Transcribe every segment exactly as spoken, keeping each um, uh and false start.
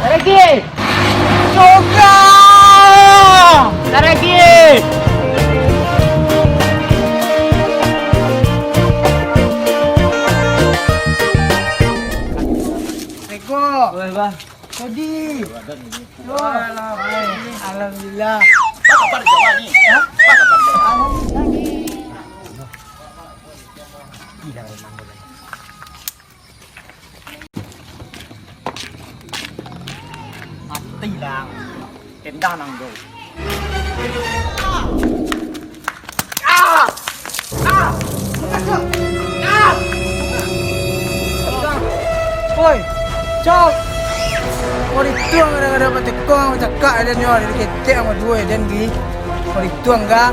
Taragi! Suka! Taragi! Assalamualaikum. Wah, Bah. Kodi. Wah, alhamdulillah. Alhamdulillah. Hah? Alhamdulillah. Mati lah. Tendang nang tu. Ah! Ah! Ah! Woi, cok! Kau dituang kadang-kadang batekong, cakak dan nyo, dari ketek sama dua dan gi. Kau dituang kah?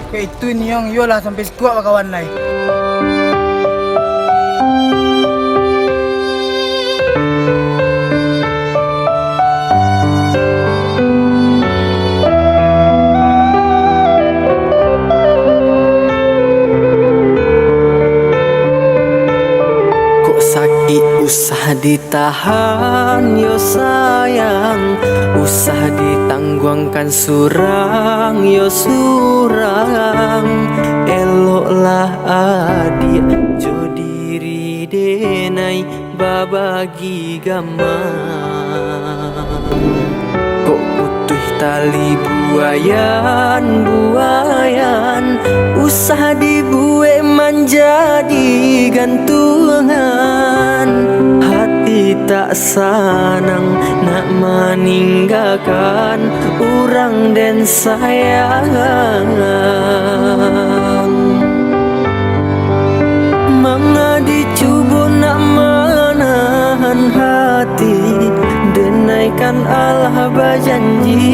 Kok itu niang iyolah sampai sikuat bakawan lai. Kok sakik usah di tahan yo sayang, usah ditangguangkan surang yo surang. Eloklah adiak jo diri denai babagi gamang. Kok putuih tali buayan, buayan, usah dibuek manjadi gantuangan. Hati tak sanang nak maninggakan urang den sayang. Manga dicubo nak manahan hati, denai kan alah bajanji.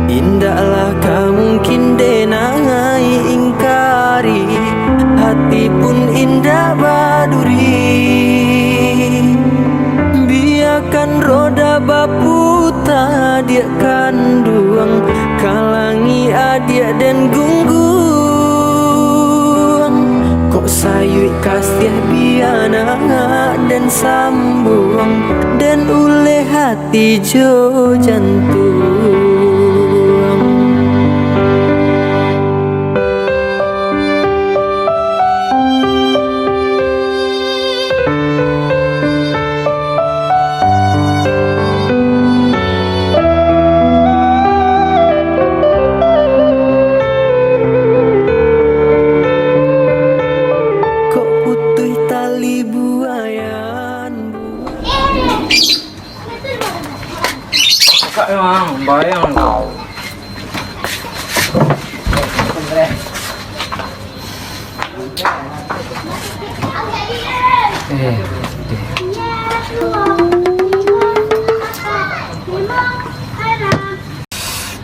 Indaklah ka mungkin denai ingkari, hati pun indak baduri. Biakan roda baputa, diak kanduang, kalangi adiak den gungguang. Kok sayuik kasiah bianak den sambuang, den uleh hati jo jantuang. Kok putuih tali buayan, bu- Kak, emang bayang tu. Eh,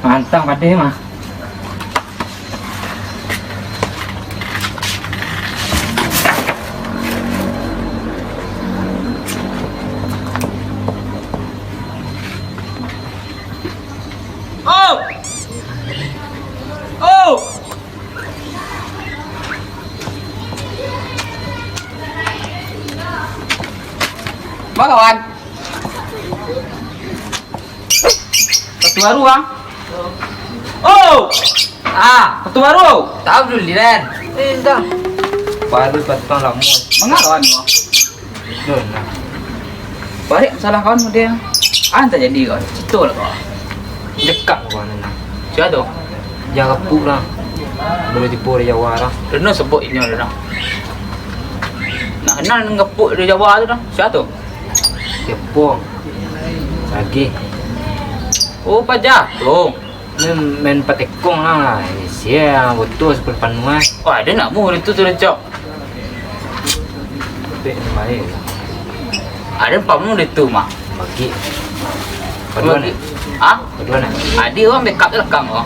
mantang padeh mah. Oh! Oh! Bagawan. Sepatu baru, ah. Oh! Ah, sepatu baru. Tahu dulu, Diran. Eh, dah. Baru patang lamo. Manga kawan ko? Duh, nah. Barek masalah kawan ko, Diran. Ah, tak jadi kawan. Cito lah kawan. Cekak kawan, nah. Sia tu? Jan Rapuk lah. Baru tibo dari Jawa lah. Reno sebut inyo tu dah. Nak kenal dengan Rapuk dari Jawa tu dah. Sia tu? Kepong. Sageh. Oh, paja tu. Main, main patekong lah. Eh, sia, botol sepuluh panuah. Oh, ada nak mu itu tu, Cok? Tapi main lah. Ada empat mu itu, Mak. Bagi. Paduan. Bagi. Ah? Paduan, ah? Adi orang backup je lekang ko.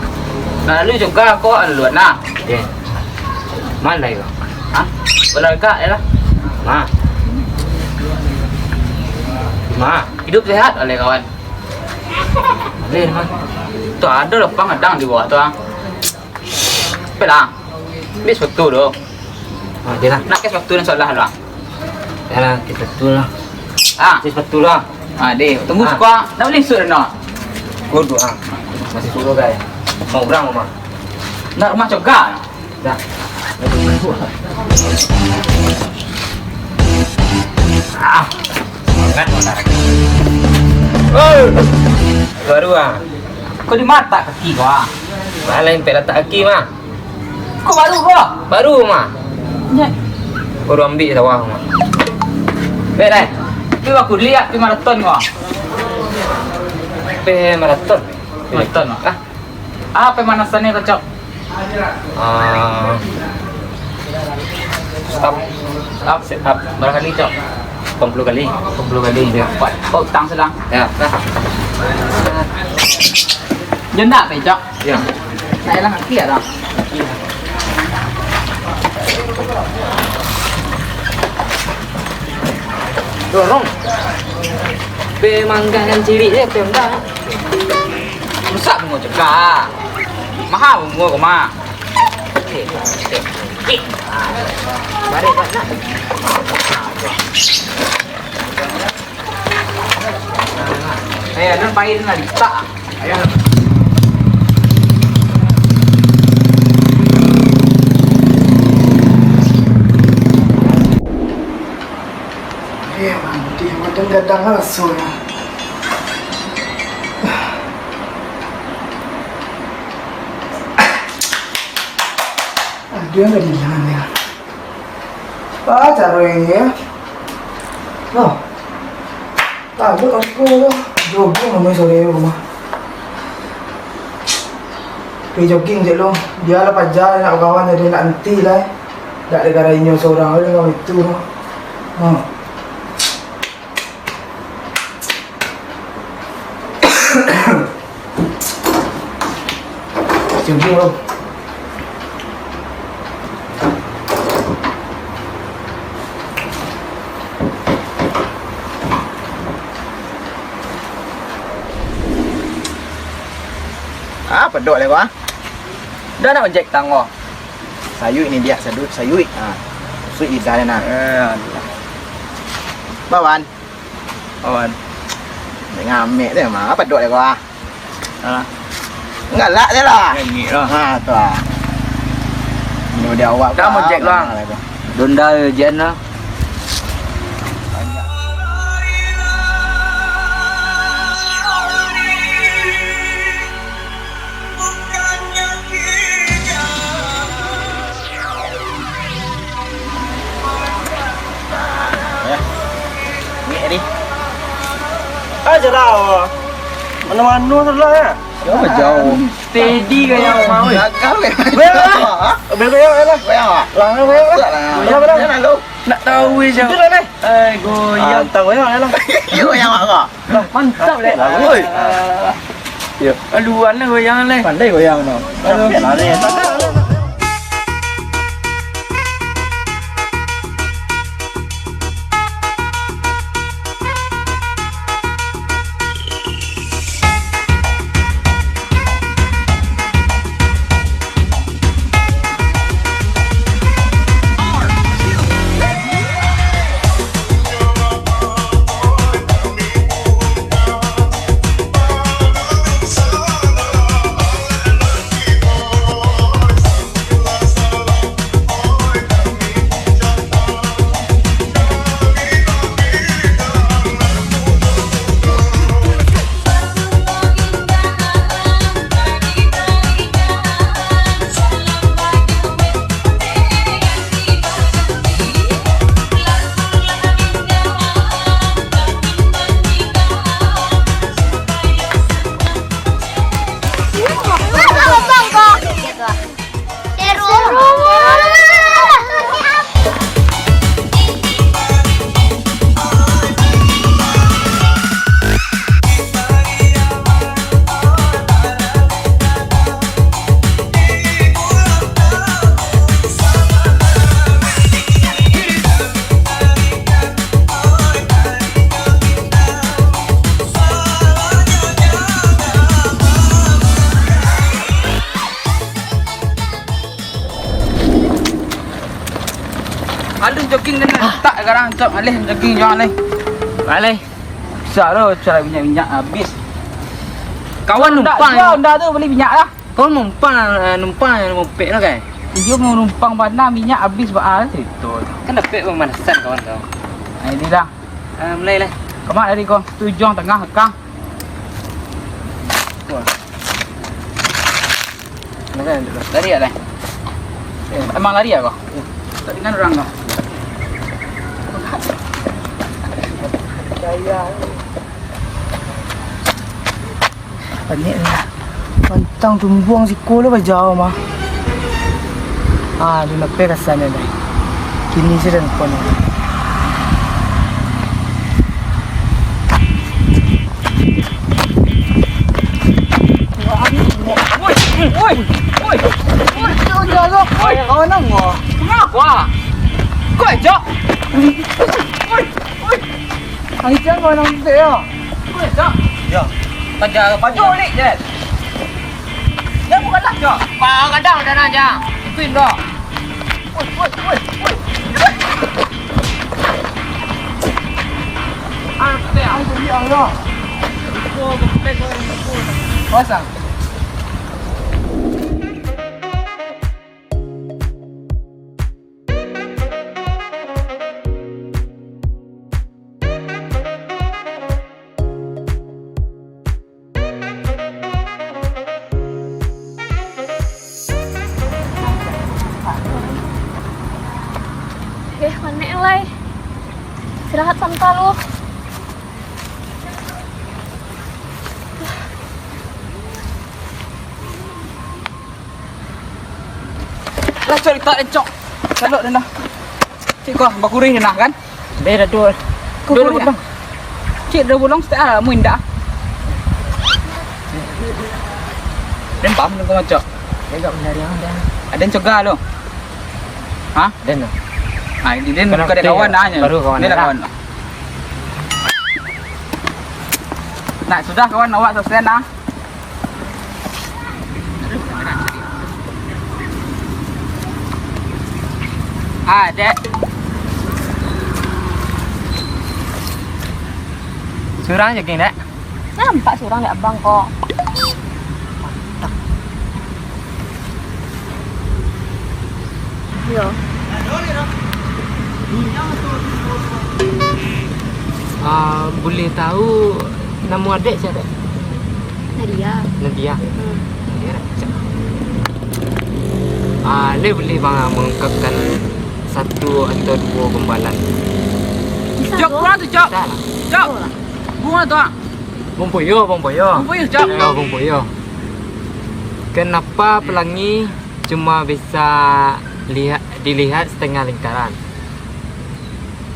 Nak lalu juga ko lalu nah. Okey. Mana lai ko? Ah? Bola gak je lah. Ma. Ma. Hidup sehat oleh kawan. Boleh, Ma. Tu ada lapang kadang di bawah tu, ah. Apa lah? Ambil sepatu tu. Ah, dia lah. Nak ke sepatu dan sekolah lah. Ya lah, kita tu lah. Ah. Cuci sepatu lah. Ah, deh, tunggu Ah. suko. Ndak buliah isuak doh, no. Kudu, ah. Masih suruh, guys. Mau urang rumah. Ndak rumah coga. Dah. Ah. Semangat, semangat. Oh. Baru, ah. Kau di mata kaki kau, ah. Malah impek latak kaki, mah. Kok baru ko? Baru, mah. Nyak. Baru ambiak sawah, mah. Bek, dai. Pi bakuliah, pi maraton ko. Pi maraton. Maraton, mah. Ah. Ah, pemanasan ni, Cok. Ah. Stop. Stop. Sit up. Bara kali, Cok? Lapan puluh kali. Lapan puluh kali. Ya. Kuat. Oh, utang sadang. Ya, nah. Janda, Cok? Ya. Nak elang kaki ya, dong? Dorong. Pe manggakan cirik je, pe enggak. Rusak bungo cegak. Mahal bungo ko, Mak. Balik, Pak, nak. Eh, ada pain lah, ditak. Ayo. Eh, mantih, badan gadang rasonyo. Aduh, yang tadi bilang ya. Apa caro ini ya? Noh. Tahu aku tu. Jogging namanya sore rumah. Pergi jogging je lu. Biarlah paja nak kawan jadi nak nanti lah. Tak ada gara inyo seorang aja dengan itu. Ha. Sini, bro. Ah, pedok lah kau, ah. Dah nak ojek tanggo. Sayuik ni dia, saduik, sayuik. Ha. Suik lidah dia nak. Eh, alah. Bawan. Bawan. Ngamek dia mah. Apa dok dia kau, ah? Alah. Galak dia lah. Ngek lah. Ha, tu ah. Ini dia awak. Dah kau, ojek lah. Donda je lah. Eh, ni, ni. Ah, jerau. Mano-mano tu lah, ya. Jauh, jauh. Steady gaya mau, eh. Gagal, eh. Goyang lah. Hah? Goyang, goyang lah. Goyang, ah. Lah, goyang lah. Tak lah. Goyang, goyang. Jangan lu. Nak tahu, eh, jauh. Itu lah, eh. Eh, goyang. Ah, tak goyang, goyang lah. Goyang, ah. Mantap, leh. Lagu, oi. Ah. Yo. Aluan lah goyang, leh. Pandai goyang, no. Aduh. Capek lah, leh. Alun jogging kan, tak garang cok alih jogging juang alih. Alai. Bisa lo cari minyak-minyak habis. Kawan numpang. Ndak, Honda tu bali minyak lah. Kawan numpang, eh, numpang moped lah, kan? Iyo, mau numpang bana, minyak habis baa situ. Kan dapek pamanasan kawan tu. Nah, ini dah. Ah, mulai lah. Kamak dari ko, tu ujung tangah, kang. Wah. Lari tak, leh? Eh, emang lari tak ko? Tak dengan urang ko? Panik lah. Pantang tumbuang siko lah bajao mah. Ah, di lapeh kasarnyo dai. Kini sudah lupo ni. Woi, woi, woi, woi. Woi, kawan nang. Kenapa? Kau ajak? Woi, woi. Ang Ijang kawan ang Tek yo? Iko yo, Cok? Yo. Paja, paja. Cok, ulik je. Yo, bukan lah, Cok. Pak, kadang dah nak, Jang. Ikuin, Cok. Woi, woi, woi, woi. Ah, Tek, ang tu, ang yo. Pasang. Eh, panek lai. Istirahat santa lu. Lah, Cok, litak den, Cok. Salok den lah. Cik, kau bakurih den lah, kan? Deh, dah dua. Dua, dua bulan. Cik, dua bulan setek ah, mu indak. Den paham den kau, Cok. Dia agak benar yang ada. Ada yang cegah lo. Hah? Den lah. Ah, ini den bukan kawan dah, baru kawan dah. Kawan. Nah, sudah kawan, awak selesai nah. Ah, dek. Surang je, geng, dek. Nampak surang dek abang kok. Iyo. Ah, buliah tahu namo adek sia, dek? Nadia. Nadia. Hmm. Nadia, cak. Ah, le buliah bang mengungkapkan satu atau dua gombalan? Bisa. Cok, tu. Kurang tu, Cok. Bisa lah. Cok. Bisa lah. Bunga tu, ah. Bumpuyo, bumpuyo. Bumpuyo, Cok. Yo, bumpuyo. Kenapa pelangi cuma bisa lihat, dilihat setengah lingkaran?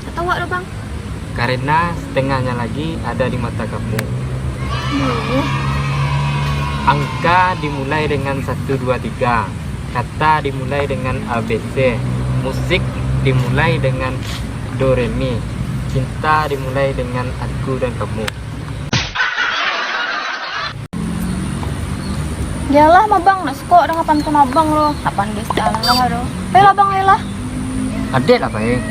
Tak tahu, Bang. Karena setengahnya lagi ada di mata kamu. Hmm. Angka dimulai dengan satu, dua, tiga. Kata dimulai dengan A B C. Musik dimulai dengan do, re, mi. Cinta dimulai dengan aku dan kamu. Yolah, mah, Bang, nak suko dengan pantun abang lo. Apan dia salah lo. Ayolah, Bang, ayolah. Adek lah, pai.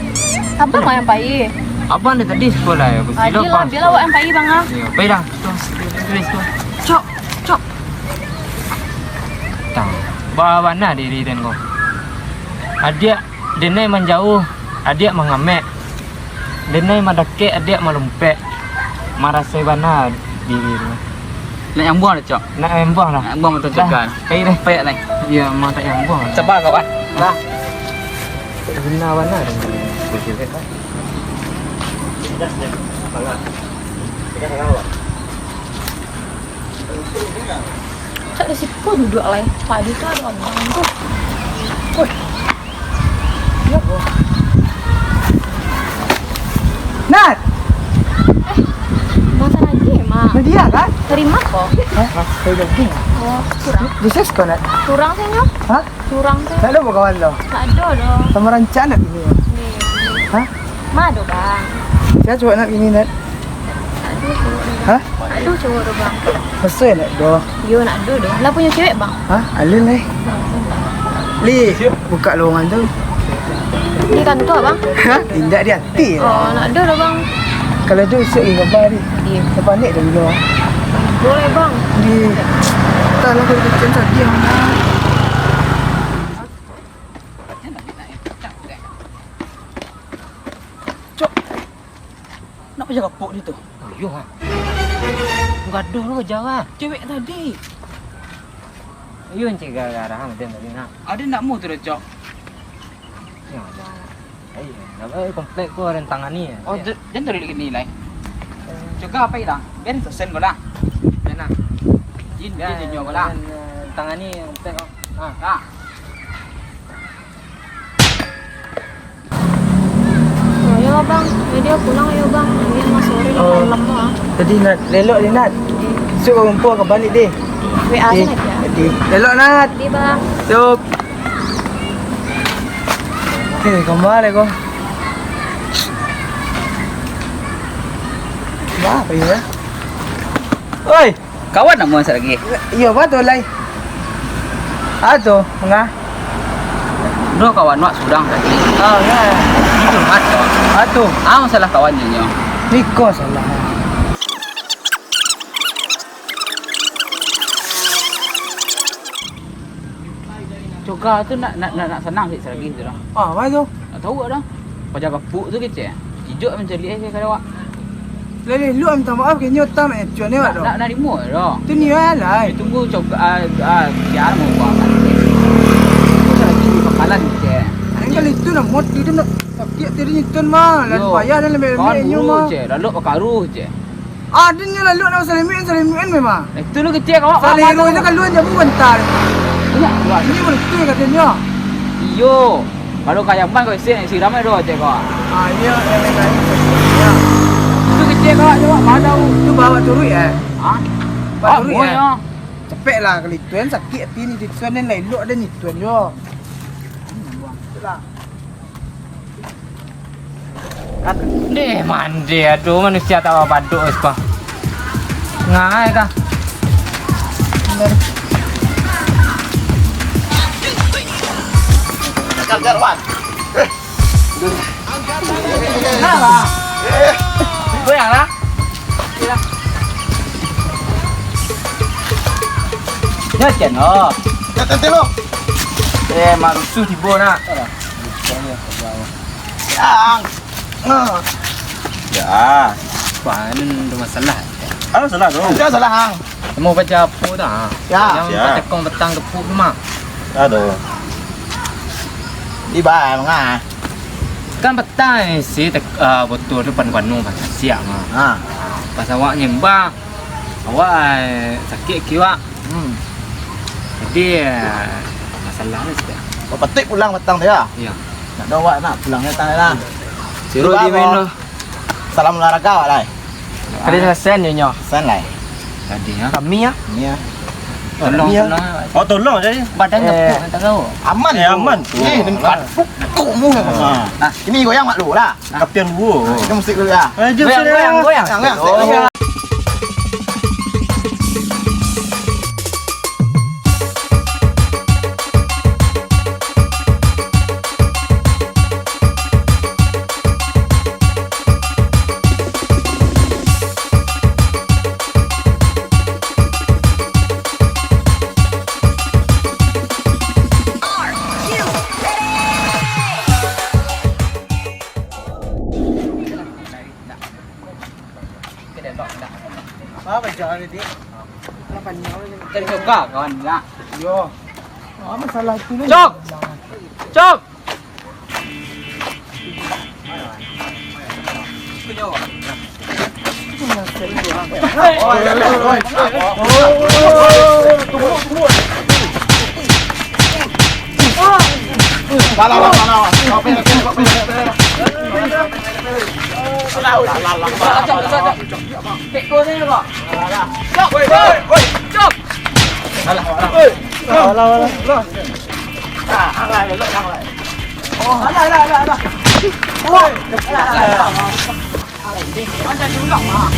Abang lah yang pai. Abang dari tadi sekolah ya, besi. Adil lah, biarlah awak yang pai, Bang, ah. Iyo, pai dah. Tulis tu. Cok, cok. Tang. Ba bana diri den ko. Adiak denai manjauh, adiak mangamek. Denai madakek, adiak malumpek. Marasai bana diri tu. Nak nyambuang dah, Cok? Nak nyambuang dah. Nak nyambuang betul. Dah, cakap. Pai deh. Payah lai. Iyo, memang tak nyambuang. Sabar, kawan. Dah. Bana bana. Cak di siko duduak lai. Tadi tu ado urang tu. Woi. Nat! Eh, masa lagi, Mak. Nadia, kan? Dari ma ko? Hah? Dari jogging. Oh, surang. Di ses ko, Nat? Surang se nyo. Hah? Surang se. Ndak ado bakawan lo? Ndak ado doh. Samo rancak ndak bini? Ni. Hah? Ma ado, Bang. Sia cowok ndak bini, Nat? Ndak ado cowok doh. Hah? Ndak ado cowok doh, Bang. Maso ndak ado? Iyo, ndak ado doh. Lah punyo cewek, Bang? Hah? Alun lai. Li, buka lowongan tu. Di kantor, Bang? Hah? Indak, di ati. Oh, ndak ado doh, Bang. Kalau tu, isuak lagi kaba, Di. Iyo. Tapanek dah dulu. Boleh, Bang. Di. Entahlah, kalau kecil tadi yang mana. Cok. Nak paja kapok dia tu? Oh, iyo, ha. Gaduh lo, jauh, ha. Cewek tadi. Iyo, encik gara-gara, ha, macam tadi, nak. Ada nak mu tu dah, Cok? Ya, ada. Eh, apa, komplek tu ada tangani ya? Oh, jan-, jan taruih lagi ni, lai. Coba apa ilang? Biar selesai ko lah. Jan, ah. Jin, jin, jin, ko lah. Jan, eh, tangani komplek ko. Ah. Ah. Oh, yo, Bang. Jadi, pulang yo, Bang. Ini mah sore lah, oh, malam lah. Jadi, Nat, lelok ni, Nat. Iya. Esok bakumpul ka balik deh. W A saja. Jadi, lelok, Nat. Jadi, Bang. Yup. Eh, kemana ko? Apa ya? Oi, kawan nak muan lagi? Iyo, batul lai. Ato, manga? Doh kawan wak surang tadi. Ah, ya. Curhat kawan. Ato. Ah, masalah kawan nyo. Iko salah. Coga tu nak, nak, nak, nak sanang sikit lagi tu lah. Ah, apa tu? Nak tahu dah. Paja kapuk tu kecek. Kijok mancaliak eh, kalau awak. Leleh, lu minta maaf ke nyo tam eh, cuan ni awak tu. Nak, nak, nak limo dah. Tu ni lah. Tunggu coga, ah, ah, biar mau buang kan. Itu lagi di pangkalan kecek. Angkal itu nak mot, itu nak sakik tadi nyiton mah. Lalu payah dan lembek-lembek nyo mah. Cek, lalu pakaruh cek. Aden nyo lalu nak salimian, salimian memang. Eh, tu lu kecek awak. Salero je kaluan jamu bantal. Inyak, kuat. Ini betul katonyo. Iyo. Kalau kayaman kau isi, siram aja doh, cek kau. Ah, iyo, iyo, iyo, iyo. Tu kecek kau, coba, mana tahu. Tu bawa turun ya? Hah? Bawa turun ya? Cepek lah, kalau itu yang sakit hati ni, itu yang lain, lu ada nyitu jo. Itulah. Deh, mande aduh, manusia tak bawa baduk, eh, kah. Ngai kah. Nah, lah. Goyang lah. Ya, Cen, oh. Ya, Tante, lo. Eh, mak rusuh tibo, nak. Yang. Ah. Ya. Wah, ini ada masalah. Ada masalah tu. Ada masalah, Ang. Mau baca apa dah? Ya. Yang siap. Pacakong petang kepuk tu mah. Aduh. Di bawah, mangah. Kan petang si tek-, ah, botol tu panu-panu, siap mah. Ha. Pas awak nyembah, awak, eh, sakik kiwak. Hmm. Jadi, eh, masalah ni sikit. Kau petik pulang petang tu ya? Iya. Nak doa nak pulang petang lah. Suruh di mana? Salam olahraga awak lai. Tadi sen nyo nyo. Sen lai. Tadi ya. Kami ya. Kami ya. Tolong, tolong. Oh, tolong jadi. Badan eh, tepuk, tak tahu. Aman. Eh, tu. Aman tu. Eh, tempat pukul mu. Ha. Nah, ini goyang mak lu lah. Kapian duo. Nah, kita musik dulu ya. Eh, jom goyang, sini, goyang, ya. Goyang, goyang. Goyang. Apa jangan ni? Kan suka kawan nak. Yo. Apa salah itu ni? Cok! Cok! Cok! Cok! Alah, alah, alah. Oh, alah, alah, alah, alah. Oh, alah, alah, alah. Macam diulang, ah.